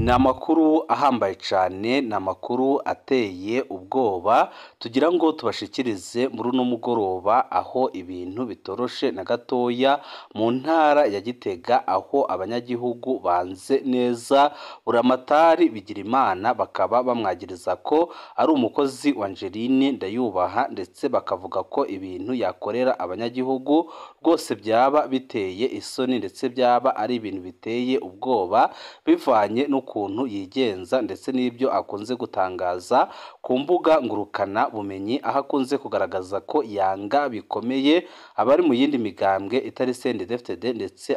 Ni amakuru ahambaye cyane, ni amakuru ateye ubwoba tugira ngo tubashikirize muri uno mugoroba, aho ibintu bitoroshe na gatoya mu ntara ya Gitega, aho abanyagihugu banze neza Buramatari Bigirimana, bakaba bamwagiriza ko ari umukozi wa Angeline Ndayubaha, ndetse bakavuga ko ibintu yakorera abanyagihugu rwose byaba biteye isoni, ndetse byaba ari ibintu biteye ubwoba bivanye n'ukuntu yigenza ndetse n'ibyo akunze gutangaza ku mbuga ngurukana bumenyi, aho akunze kugaragaza ko yanga bikomeye abari mu yindi migambwe itari CNDD-FDD, ndetse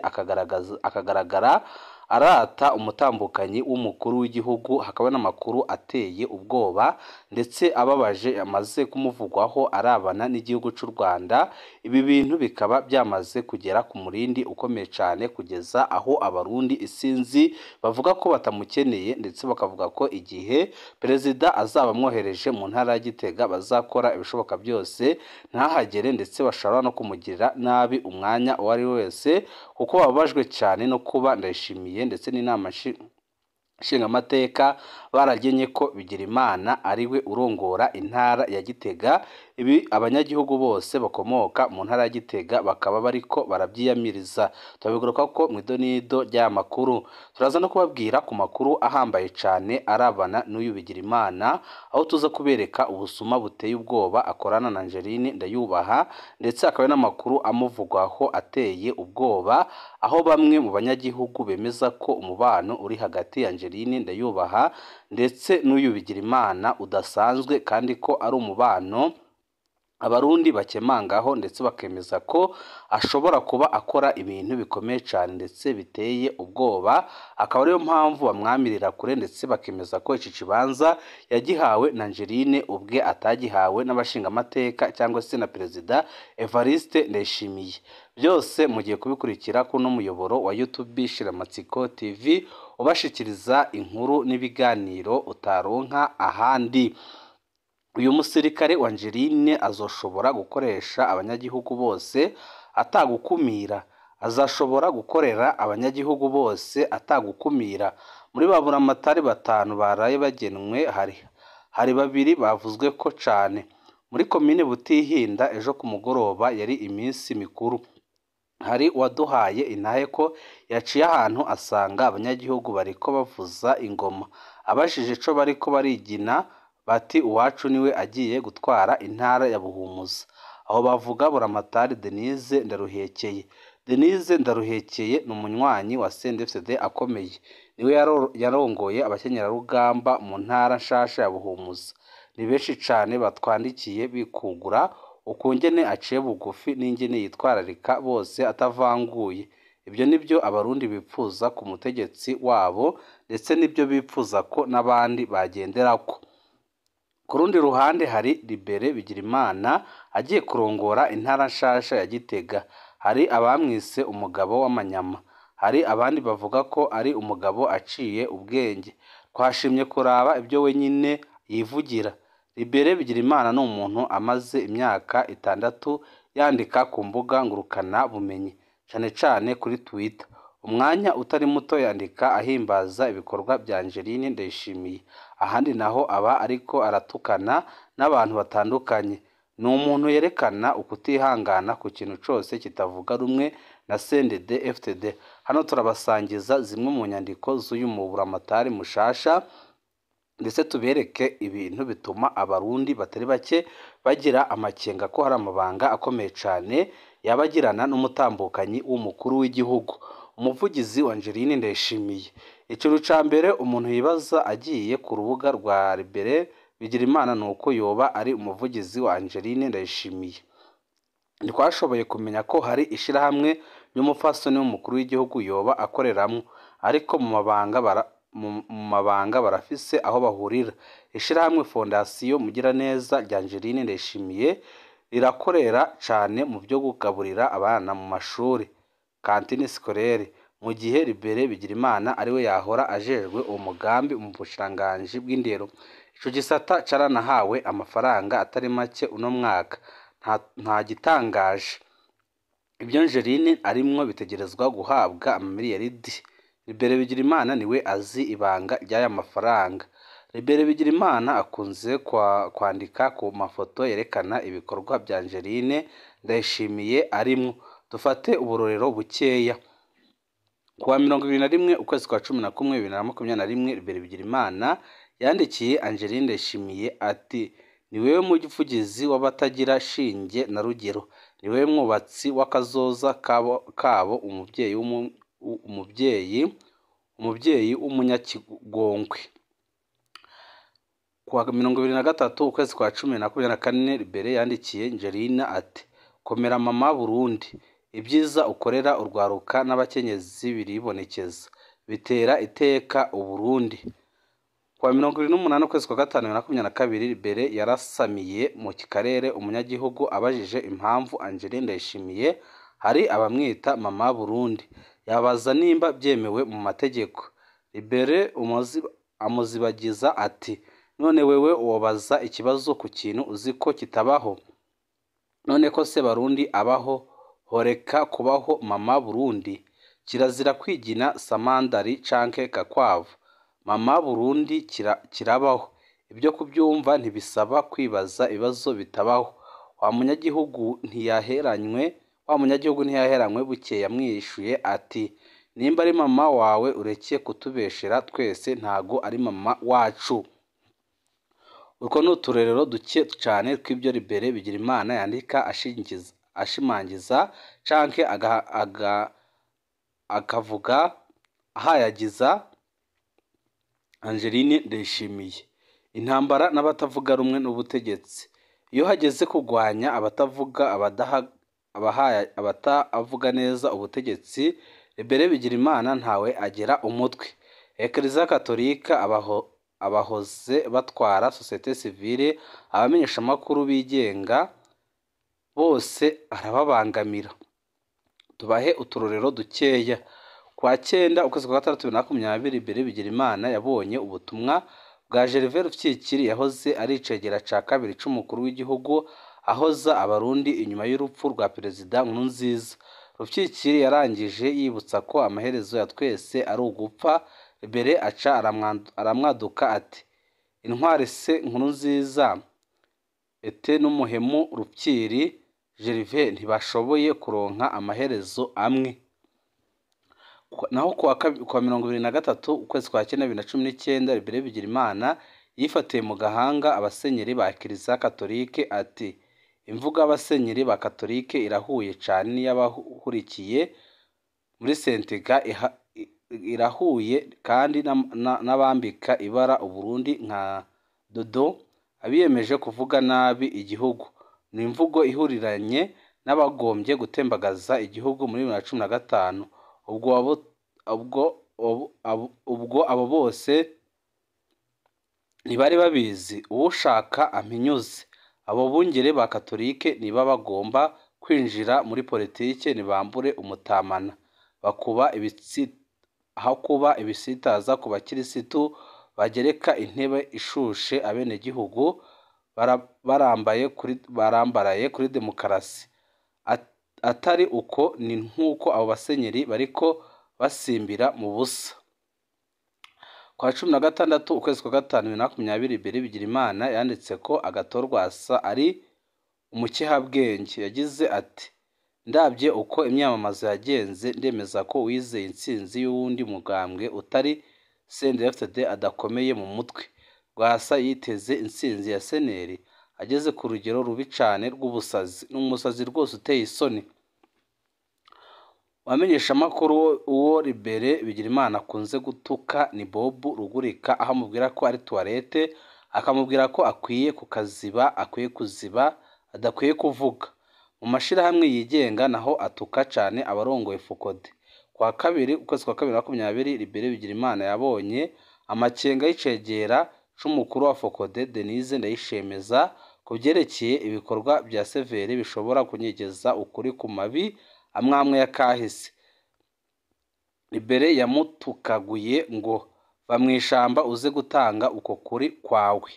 akagaragara arata umutambukanyi w'umukuru w'igihugu. Hakaba n'amakuru ateye ubwoba ndetse ababaje amaze kumuvugwaho arabana n'igihugu cy'u Rwanda. Ibi bintu bikaba byamaze kugera ku murindi ukomeye cyane, kugeza aho abarundi isinzi bavuga ko batamukeneye, ndetse bakavuga ko igihe perezida azaba amwohereje mu ntara ya Gitega bazakora ibishoboka byose ntahagere, ndetse bashobora no kumugirira nabi umwanya uwo ari we wese, kuko bababajwe cyane no kuba Ndayishimiye ndetse n'inama nshingamateka baragenye ko Bigirimana ari we urongora intara ya Gitega. Ibi abanyagihugu bose bakomoka mu ntara ya Gitega bakaba bariko barabyiyamiriza. Turabigaruka ko mu idonido ry'aya makuru. Turaza no kubabwira ku makuru ahambaye cyane arabana n'uyu Bigirimana, aho tuza kubereka ubusuma buteye ubwoba akorana na Angeline Ndayubaha, ndetse akaba n'amakuru amuvugwaho ateye ubwoba, aho bamwe mu banyagihugu bemeza ko umubano uri hagati ya Angeline Ndayubaha ndetse n'uyu Bigirimana udasanzwe, kandi ko ari umubano abarundi bakemangaho, ndetse bakemeza ko ashobora kuba akora ibintu bikomeye cyane ndetse biteye ubwoba, akaba ariyo mpamvu bamwamirira kure, ndetse bakemeza ko iki kibanza yagihawe na Angeline ubwe, atagihawe n'abashingamateka cyangwa se na perezida Evariste Ndayishimiye. Byose mugiye kubikurikira kuno muyoboro wa YouTube Shiramatsiko TV, ubashikiriza inkuru n'ibiganiro utaronka ahandi. Uyu musirikare wa Angeline azoshobora gukoresha abanyagihugu bose atagukumira, azashobora gukorera abanyagihugu bose atagukumira. Muri ba buramatari batanu baraye bagenwe, hari babiri bavuzwe ko cane. Muri komine Butihinda ejo ku mugoroba yari iminsi mikuru, hari uwaduhaye intahe ko yaciye ahantu asanga abanyagihugu bariko bavuza ingoma, abajije ico bariko barigina bati uwacu niwe agiye gutwara intara ya Buhumuza. Aho bavuga Buramatari Denise Ndaruhekeye. Denise Ndaruhekeye ni umunywanyi wa CNDD-FDD akomeye, niwe yarongoye abakenyerarugamba mu ntara nshasha ya Buhumuza. Ni benshi cane batwandikiye bikugura ukungene aciye bugufi n'ingene yitwararika bose atavanguye. Ibyo nibyo abarundi bipfuza ku mutegetsi wabo, ndetse nibyo bipfuza ko n'abandi bagenderako. Ku rundi ruhande hari Libere Bigirimana agiye kurongora intara nshasha ya Gitega. Hari abamwise umugabo w'amanyama, hari abandi bavuga ko ari umugabo aciye ubwenge. Twashimye kuraba ibyo wenyine yivugira. Libere Bigirimana ni umuntu amaze imyaka 6 yandika ku mbuga ngurukana bumenyi, cane cane kuri Twitter. Umwanya utari muto yandika ahimbaza ibikorwa bya Angeline Ndayishimiye, ahandi naho aba ariko aratukana n'abantu batandukanye. Ni umuntu yerekana ukutihangana ku kintu cose kitavuga rumwe na CNDD-FDD. Hano turabasangiza zimwe mu nyandiko z'uyu muburamatari mushasha, ndetse tubereke ibintu bituma abarundi batari bake bagira amakenga ko hari amabanga akomeye cane yabagirana n'umutambukanyi w'umukuru w'igihugu, umuvugizi wa Angeline Ndayishimiye. Ikintu ca mbere umuntu yibaza agiye ku rubuga rwa Libere Bigirimana ni uko yoba ari umuvugizi wa Angeline Ndayishimiye. Ntitwashoboye kumenya ko hari ishirahamwe ry'umupfasoni w'umukuru w'igihugu yoba akoreramwo, ariko mu mabanga barafise aho bahurira. Ishirahamwe Fondasiyo Mugiraneza rya Angeline Ndayishimiye rirakorera cane mu byo kugaburira abana mu mashuri, cantine scolaire, mu gihe Libere Bigirimana ariwe yahora ajejwe uwo mugambi mu bushikiranganji bw'indero. Ico gisata caranahawe amafaranga atari make uno mwaka. Nta gitangaje ibyo Angeline arimwo bitegerezwa guhabwa amamiliyaridi. Libéré Bigirimana niwe azi ibanga ry'aya mafaranga. Libéré Bigirimana akunze kwandika ku mafoto yerekana ibikorwa bya Angeline Ndayishimiye arimwo. Dufate uburorero bukeya. Kuwa 21 ukwezi kwa 11 2021, Libéré Bigirimana yandikiye Angeline Ndayishimiye ati: "Ni wewe muvugizi w'abatagira shinge na rugero, ni wewe mwubatsi w'akazoza kabo, umubyeyi w'umunyakigongwe." Kuwa 23 ukwezi kwa 10 2024, Libéré yandikiye Angeline ati: "Komera mama Burundi, ibyiza ukorera urwaruka n'abakenyezi biribonekeza, bitera iteka Uburundi." Kuwa 28 ukwezi kwa 5 2022, Libéré yarasamiye mu karere umunyagihugu abajije impamvu Angeline Ndayishimiye hari abamwita mama Burundi, yabaza nimba byemewe mu mategeko. Libéré amuzibagiza ati: "None wewe wobaza ikibazo ku kintu uzi ko kitabaho? None ko se Barundi abaho, horeka kubaho mama Burundi? Kirazira kwigina samandari canke gakwavu. Mama Burundi kirabaho. Ibyo kubyumva ntibisaba kwibaza ibibazo bitabaho." Wa munyagihugu ntiyaheranywe, bukeye yamwishuye ati: "Nimba ari mama wawe ureke kutubeshera twese, ntago ari mama wacu." Utwo ni uturerero duke cane tw'ibyo Libéré Bigirimana yandika ashimangiza canke akavuga ahayagiza Angeline Ndayishimiye. Intambara n'abatavuga rumwe n'ubutegetsi. Iyo hageze kugwanya abatavuga neza ubutegetsi, Libéré Bigirimana ntawe agera umutwe. Ekleziya Katolika, abahoze batwara société civile, abamenyeshamakuru bigenga, bose arababangamira. Tubahe uturorero dukeya. Kuwa 9 ukwezi kwa 6 2020, Libéré Bigirimana yabonye ubutumwa bwa Gervais Rufyikiri yahoze ari icegera ca kabiri c'umukuru w'igihugu, ahoza Abarundi inyuma y'urupfu rwa Perezida Nkurunziza. Rufyikiri yarangije yibutsa ko amaherezo ya twese ari ugupfa. Libéré aca aramwaduka ati: "Intwari se Nkurunziza ete n'umuhemu Rufyiri Gervais ntibashoboye kuronka amaherezo amwe?" Naho kuwa 23 ukwezi kwa 9 2019, Libéré Bigirimana yifatiye mu gahanga abasenyeri ba Kiliziya Katolike ati: "Imvugo y'abasenyeri ba Katolike irahuye cane n'iy'abahurikiye muri Sentega, irahuye kandi n'abambika ibara Uburundi nka Dodo, abiyemeje kuvuga nabi igihugu. Ni imvugo ihuriranye n'abagombye gutembagaza igihugu muri 2015. Ubwo abo bose ntibari babizi, uwushaka ampinyuze. Abo bungere ba Katolike niba bagomba kwinjira muri politike nibambure umutamana, aho kuba ibisitaza ku bakirisitu bagereka intebe ishushe abenegihugu barambaraye kuri demokarasi. Atari uko ni nk'uko abo basenyeri bariko basimbira mu busa." Kwa 16 ukwezi kwa 5 2020, Libéré Bigirimana yanditse ko Agathon Rwasa ari umukihabwenge. Yagize ati: "Ndabye uko imyamamazo yagenze, ndemeza ko uwizeye intsinzi y'uwundi mugambwe utari CNDD-FDD adakomeye mu mutwe. Rwasa yiteze intsinzi ya Seneri ageze ku rugero rubi cane rw'ubusazi, ni umusazi rwose uteye isoni." Abamenyeshamakuru uwo Libéré Bigirimana akunze gutuka ni Bob Rugurika, aho amubwira ko ari toilette, akamubwira ko akwiye kukaziba, akwiye kuziba, adakwiye kuvuga. Mu mashirahamwe yigenga naho atuka cane abarongoye Fokode. Kuwa 2 ukwezi kwa 2 2020, Libéré Bigirimana yabonye amakenga y'icegera c'umukuru wa Fokode Denise Ndayishemeza ku vyerekeye ibikorwa vya Severe bishobora kunyegeza ukuri ku mabi amwamwe ya kahise. Libéré yamutukaguye ngo: "Va mw'ishamba uze gutanga uko kuri kwawe."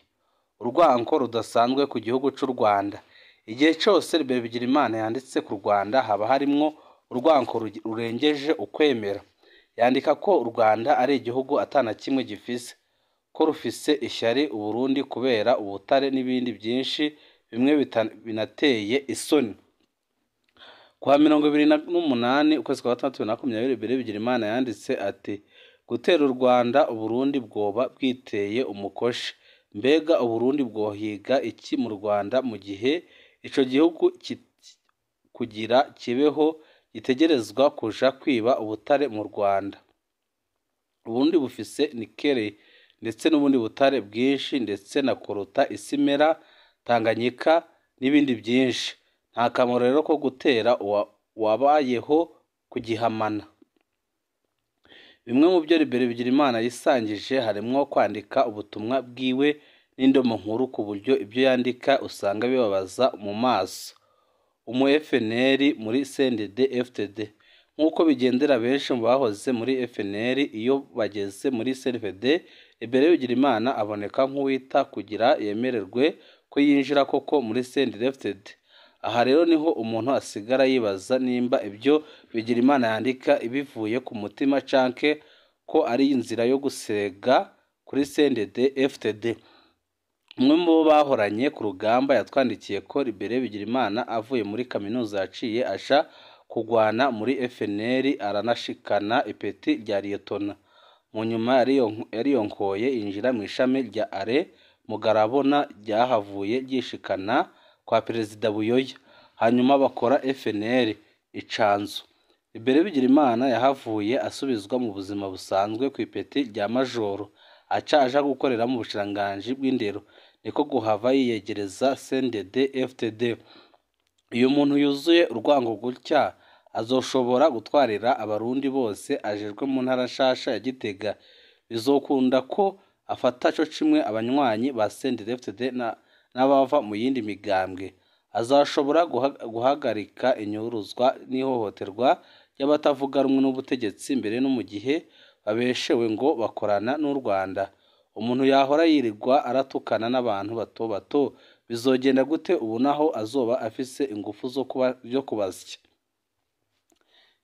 Urwanko rudasanzwe ku gihugu c'u Rwanda. Igihe cose Libéré Bigirimana yanditse ku Rwanda haba harimwo urwanko rurengeje ukwemera. Yandika ko u Rwanda ari igihugu atana kimwe gifise, ko rufise ishyari Uburundi kubera ubutare n'ibindi byinshi bimwe binateye isoni. Kuwa 28 ukwezi kwa gatandatu 2020, Libéré Bigirimana yanditse ati: "Gutera u Rwanda Uburundi bwoba bwiteye umukoshi. Mbega Uburundi bwohiga iki mu Rwanda mu gihe ico gihugu kugira kibeho gitegerezwa kuja kwiba ubutare mu Rwanda? Uburundi bufise nikele ndetse n'ubundi butare bwinshi ndetse na korota, isimera, Tanganyika n'ibindi byinshi. Nta kamaro rero ko gutera wabayeho kugihamana." Bimwe mu byo Libéré Bigirimana yisangije harimwo kwandika ubutumwa bwiwe n'indomo nkuru ku buryo ibyo yandika usanga bibabaza mu maso. Umu FNL muri CNDD FDD. Nk'uko bigendera benshi mu bahoze muri FNL iyo bageze muri CNDD, Libéré Bigirimana aboneka nk'uwita kugira yemererwe ko yinjira koko muri CNDD FDD. Aha rero niho umuntu asigara yibaza nimba ibyo Bigirimana yandika ibivuye ku mutima canke ko ari inzira yo gusega kuri CNDD FDD. Umwe mu bo bahoranye ku rugamba yatwandikiye ko Libéré Bigirimana avuye muri kaminuza yaciye aja kugwana muri FNL aranashikana ipeti rya liyetona. Mu nyuma yariyonkoye yinjira mu ishami rya Are Mugarabona ryahavuye ryishikana kwa Perezida Buyoya, hanyuma bakora FNL icanzu. Libéré Bigirimana yahavuye asubizwa mu buzima busanzwe ku ipeti rya majoro, aca aja gukorera mu bushikiranganji bw'indero, niko guhava yiyegereza CNDD FDD. Uyu muntu yuzuye urwango gutya azoshobora gutwarira abarundi bose ajejwe mu ntara nshasha ya Gitega? Bizokunda ko afata co cimwe abanywanyi ba CNDD FDD n'abava mu yindi migambwe? Azashobora guhagarika inyuruzwa n'ihohoterwa ry'abatavuga rumwe n'ubutegetsi mbere no mu gihe babeshewe ngo bakorana n'u Rwanda? Umuntu yahora yirirwa aratukana n'abantu bato bato bizogenda gute ubu naho azoba afise ingufu zo kubasya?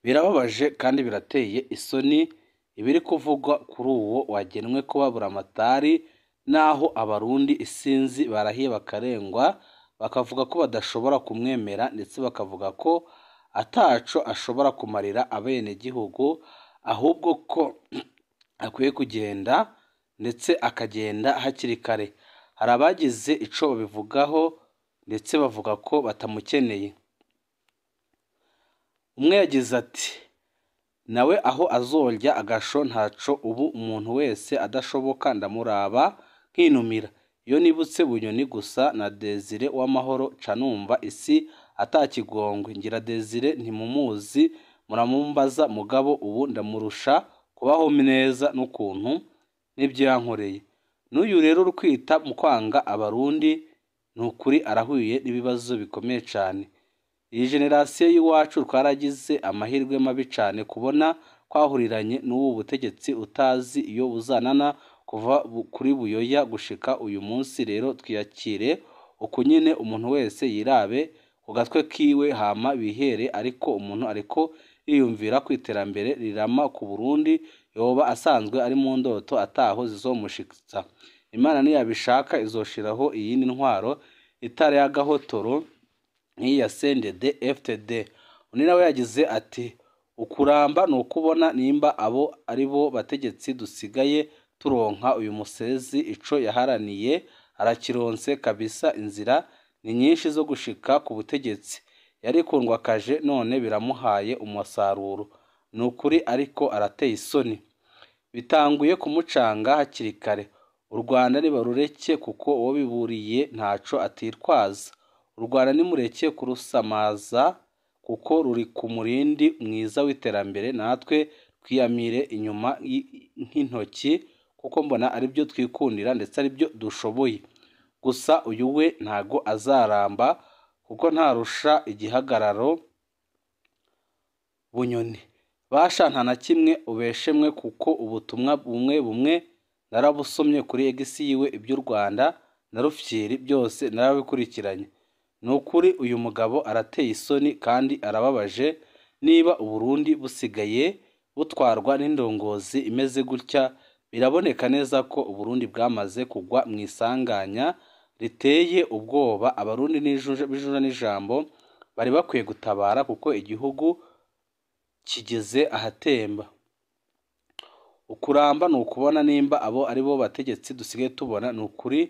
Birababaje kandi birateye isoni ibiri kuvugwa kuri uwo wagenwe kuba buramatari, naho abarundi isinzi barahiye bakarengwa bakavuga ko badashobora kumwemera, ndetse bakavuga ko ataco ashobora kumarira abenegihugu, ahubwo ko akwiye kugenda ndetse akagenda hakiri kare. Hari abagize ico babivugaho ndetse bavuga ko batamukeneye. Umwe yagize ati: "Nawe aho azorya agasho ntaco, ubu umuntu wese adashoboka ndamuraba nkinumira. Iyo nibutse Bunyoni gusa na Desire Uwamahoro ca numva isi atakigongwe. Ngira Desire ntimumuzi muramumbaza, mugabo ubu ndamurusha kubaho neza n'ukuntu n'ibyo yankoreye. N'uyu rero uri kwita mu kwanga abarundi ni ukuri arahuye n'ibibazo bikomeye cane. Iyi generasiyo y'iwacu twaragize amahirwe mabi cane kubona twahuriranye n'ubu butegetsi utazi iyo buzanana kuva kuri Buyoya gushika uyu munsi. Rero twiyakire uku nyene, umuntu wese yirabe ku gatwe kiwe hama bihere, ariko umuntu ariko yiyumvira ku iterambere rirama ku Burundi yoba asanzwe ari mu ndoto ataho zizomushitsa. Imana niyabishaka izoshiraho iyindi ntwaro itari y'agahotoro nk'iyi ya CNDD FDD." Undi nawe yagize ati: "Ukuramba ni ukubona nimba abo ari bo bategetsi dusigaye turonka. Uyu musezi ico yaharaniye arakironse kabisa, inzira ni nyinshi zo gushika ku butegetsi, yarikundwakaje none biramuhaye umusaruro. Ni ukuri ariko arateye isoni, bitanguye kumucanga hakiri kare. U Rwanda nibarureke kuko uwo biburiye ntaco atitwaza. U Rwanda nimureke kurusamaza kuko ruri ku murindi mwiza w'iterambere, natwe twiyamire inyuma nk'intoki kuko mbona aribyo twikundira ndetse aribyo dushoboye. Gusa uyu we ntago azaramba kuko ntarusha igihagararo Bunyoni. Basha nta na kimwe ubeshemwe kuko ubutumwa bumwe bumwe narabusomye kuri X yiwe, iby'u Rwanda na Rufyiri byose narabikurikiranye. Ni ukuri uyu mugabo arateye isoni kandi arababaje. Niba Uburundi busigaye butwarwa n'indongozi imeze gutya, biraboneka neza ko Uburundi bwamaze kugwa mu isanganya riteye ubwoba. Abarundi b'ijunja n'ijambo bari bakwiye gutabara kuko igihugu kigeze ahatemba. Ukuramba ni ukubona nimba abo ari bo bategetsi dusigaye tubona. Ni ukuri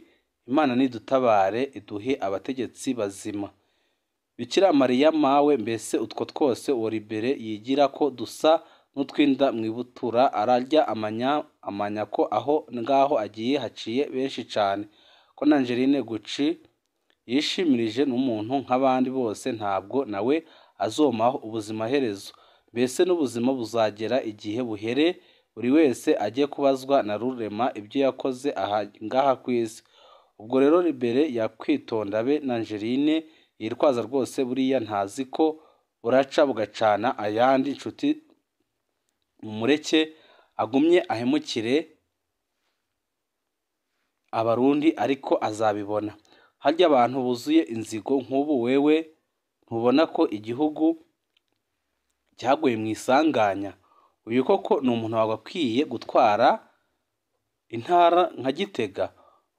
Imana nidutabare iduhe abategetsi bazima. Bikira Mariya mawe, mbese utwo twose uwo Libere yigira ko dusa n'utwinda mwibutura, ararya amanya ko aho ngaho agiye haciye benshi cane. Ko na Angeline Guci yishimirije n'umuntu nk'abandi bose, ntabwo nawe azomaho ubuzima herezo. Mbese n'ubuzima buzagera igihe buhere, buri wese ajye kubazwa na Rurema ibyo yakoze aha ngaha ku isi. Ubwo rero Libere yakwitonda be na Angeline yitwaza rwose, buriya ntazi ko buraca bugacana ayandi. Nshuti mumureke agumye ahemukire Abarundi, ariko azabibona. Harya abantu buzuye inzigo nk'ubu, wewe ntubona ko igihugu cyaguye mu isanganya? Uyu koko ni umuntu wagakwiye gutwara intara nka Gitega,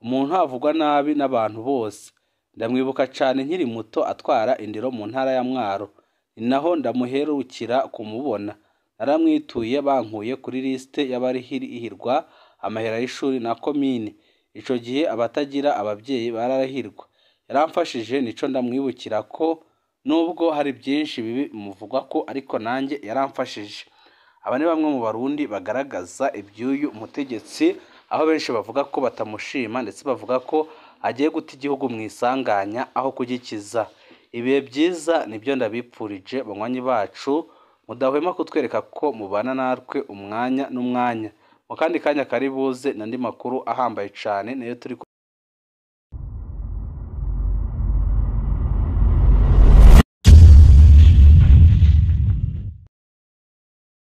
umuntu avugwa nabi n'abantu bose. Ndamwibuka cane nkiri muto atwara indero mu ntara ya Mwaro, ni naho ndamuherukira kumubona. Naramwituye bankuye kuri liste y'abarihirwa amahera y'ishuri na komine. Ico gihe abatagira ababyeyi bararahirwa. Yaramfashije, nico ndamwibukira ko nubwo hari byinshi bibi muvugwa ko, ariko nanjye yaramfashije. Aba ni bamwe mu Barundi bagaragaza iby'uyu mutegetsi, aho benshi bavuga ko batamushima, ndetse bavuga ko agiye guta igihugu mu isanganya aho kugikiza. Ibihe byiza nibyo ndabipfurije banywanyi bacu, mudahwema kutwereka ko mubana natwe umwanya n'umwanya. Mu kandi kanya kari buze n'andi makuru ahambaye cane nayo turi.